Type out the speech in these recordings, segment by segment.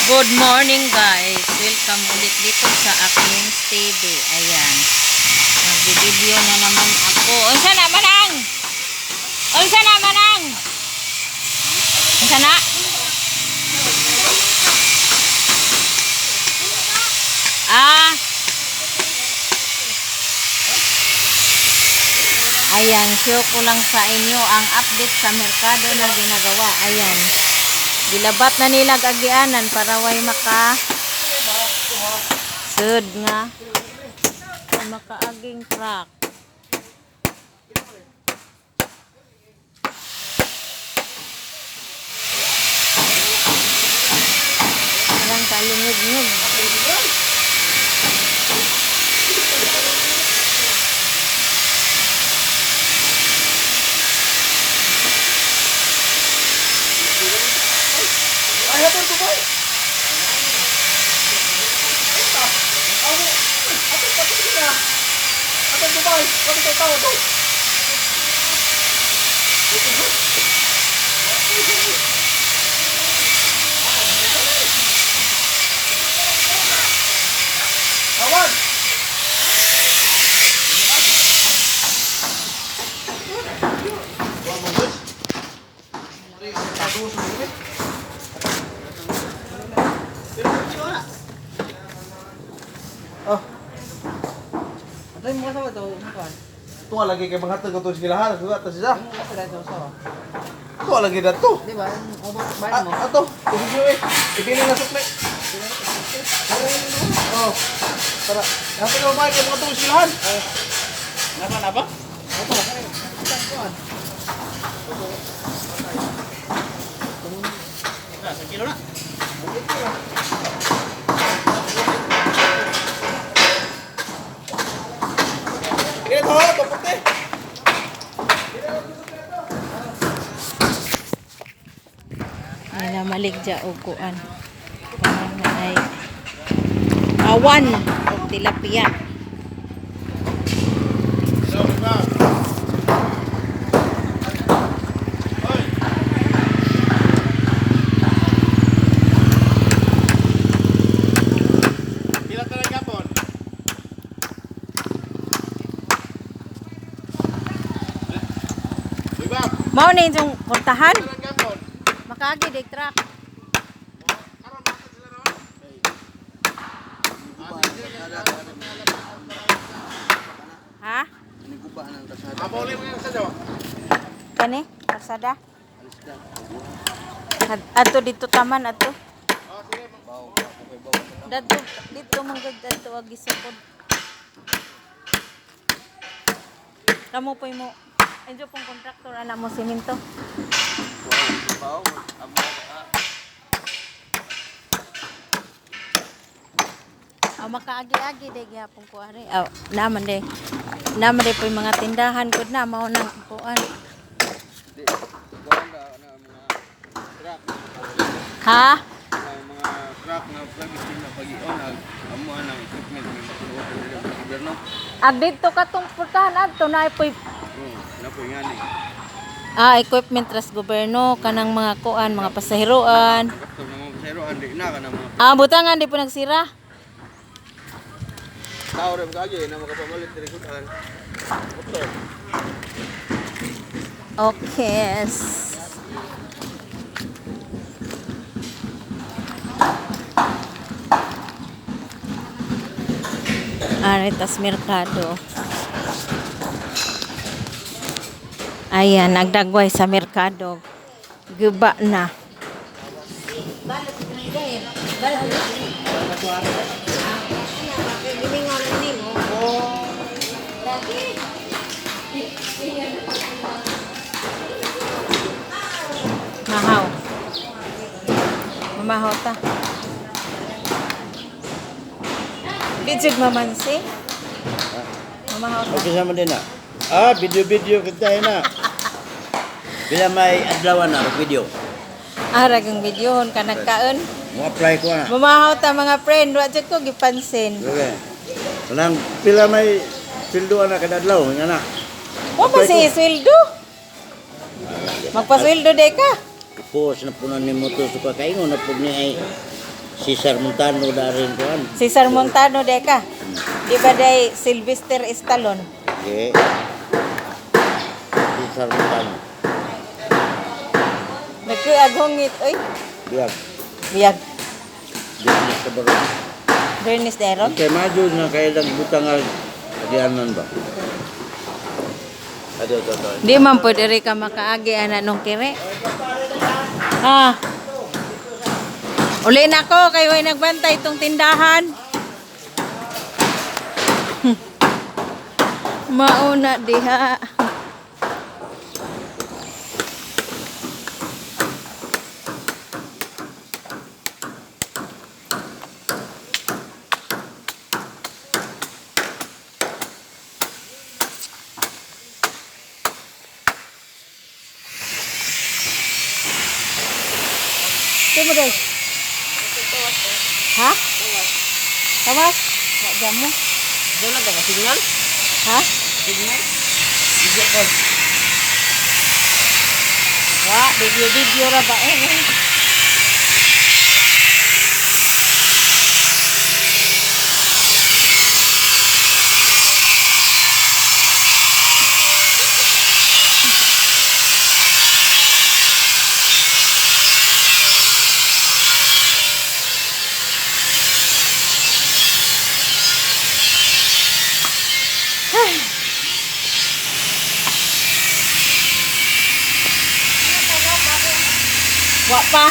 Good morning, guys! Welcome ulit dito sa aking TV. Ayan. Magbibideo na naman ako. Unsa na manang? Unsa na manang? Unsa na? Ah. Ayan, show ko lang sa inyo ang update sa merkado na ginagawa. Ayan. Gilabat na nila agianan para way maka sud nga makaaging truck. Parang kalungog-ngog. Ay, hatol ko boy. Amo, atol pa ko niya. Atol ko boy, kami sa tao to. Awan. Oh. Atay mo sa to, kuan. Tuwa lagi kay mga ko to silahan, sugat ta siya. Mo sa dato sa. Tuwa lagi dato. Di ba? Obo, bayad mo. Ah, ato, kusog eh. Ipili na sukli. Oh. Tara. Dapat na ba kay mga to silahan? Napa napa? Opo, kuan. Kilo na. Kaya to, to puti. Nila maligja og kuan. Kanang ay awan og tilapia. Pila ta gapon? Uy, ba? Mao na yung portahan. Pila gapon? Makaagi dig truck. Ha? Amo ulit mo sa daw. Kani? Pasada? Adto dito taman adto. Dadto dito manggod dadto agi sukod. Kamo po'y mo. Enjo pong kontraktor ana mo simento. Aw makaagi-agi day gihapon ko ari. Aw naman day. Naman day po'y mga tindahan gud na mao nang kuan. Ha? Mga truck na pag na pag-ion ang amo ang equipment may matuod dili sa gobyerno. Ag dito katong putahan adto na po'y Oh, na po nga ni. Equipment ras gobyerno kanang mga kuan, mga pasaheroan. Kato na mga pasero andi na kana mga Ah, butangan di po nagsira. tao ra kagi na makapamalit diri kuan. Okay. Aretas Mercado. Ayan, nagdagway sa merkado. Guba na. Mahaw. Mamahaw ta. Bijig mamansi. Mamahaw ta. Okay sama din na. Ah, video-video kita na. Bila may adlaw na video. Arag ang videohon ka nagkaon. Mo apply ko na. Mamahaw ta mga friend, wa jud ko gipansin. Okay. Kanang pila may sildo na kada adlaw nga na. Wa man si sweldo. Magpasweldo day ka. Post na puno ni mo to sa kaingon na pug ni ay Cesar Montano da rin kuan. Cesar Montano de ka. Di ba day Sylvester Stallone? Okay. Cesar Montano. Nagkuaghungit oy. Biyag. Biyag. Business sa baro. Bernice Deron. Kay Majo na kailang butang ang agianan ba? Ato, ato, ato. Di man po diri ka makaagi ana nung kire. Ha. Uli na ko kay way nagbantay itong tindahan. Mauna diha. Sino day? Ha? Tawas? Wa jamo. Doon lang ka signal? Ha? Signal? Video call. Wa, video video ra ba eh. Wa pa.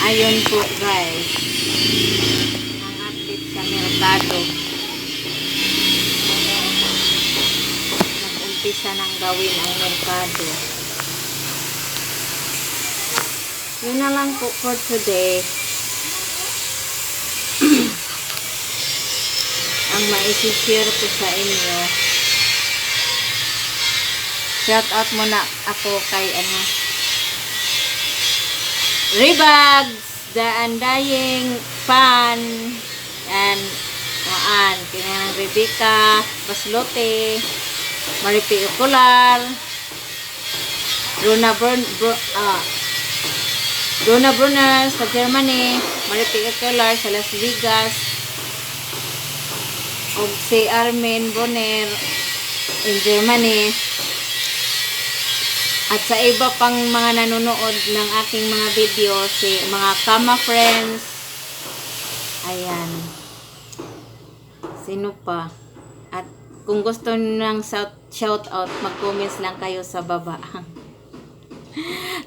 Ayun po, guys. Ang update sa merkado. Nag-umpisa ng gawin ang merkado. Yun na lang po for today. Ang maisi-share ko sa inyo. Shout out muna ako kay ano Rebags, The Undying Pan, and Maan, kinang Rebecca, Baslote, Maripi Ocular, Rona Brun, Bru, ah, Rona Brunner sa Germany, Maripi Ocular sa Las Vegas, ug si Armin Brunner in Germany. At sa iba pang mga nanonood ng aking mga video, si mga Kama Friends. Ayan. Sino pa? At kung gusto ng shout out, mag-comments lang kayo sa baba.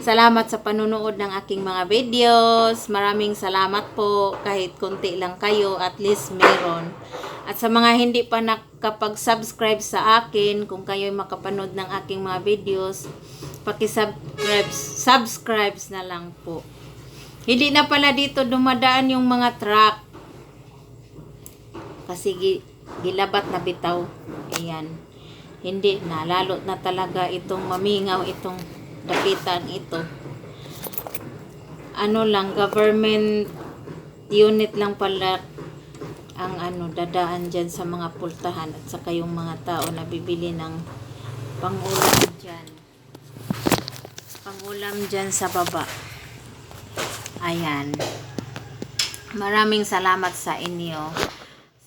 Salamat sa panunood ng aking mga videos. Maraming salamat po. Kahit konti lang kayo, at least meron. At sa mga hindi pa nakapag-subscribe sa akin, kung kayo'y makapanood ng aking mga videos, paki-subscribe subscribes na lang po. Hindi na pala dito dumadaan yung mga truck. Kasi gilabat na bitaw. Ayan. Hindi na. Lalo na talaga itong mamingaw, itong dapitan ito. Ano lang, government unit lang pala ang ano, dadaan dyan sa mga pultahan at saka yung mga tao na bibili ng pangulam dyan. Pangulam dyan sa baba. Ayan. Maraming salamat sa inyo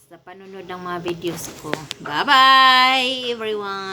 sa panunod ng mga videos ko. Bye-bye, everyone!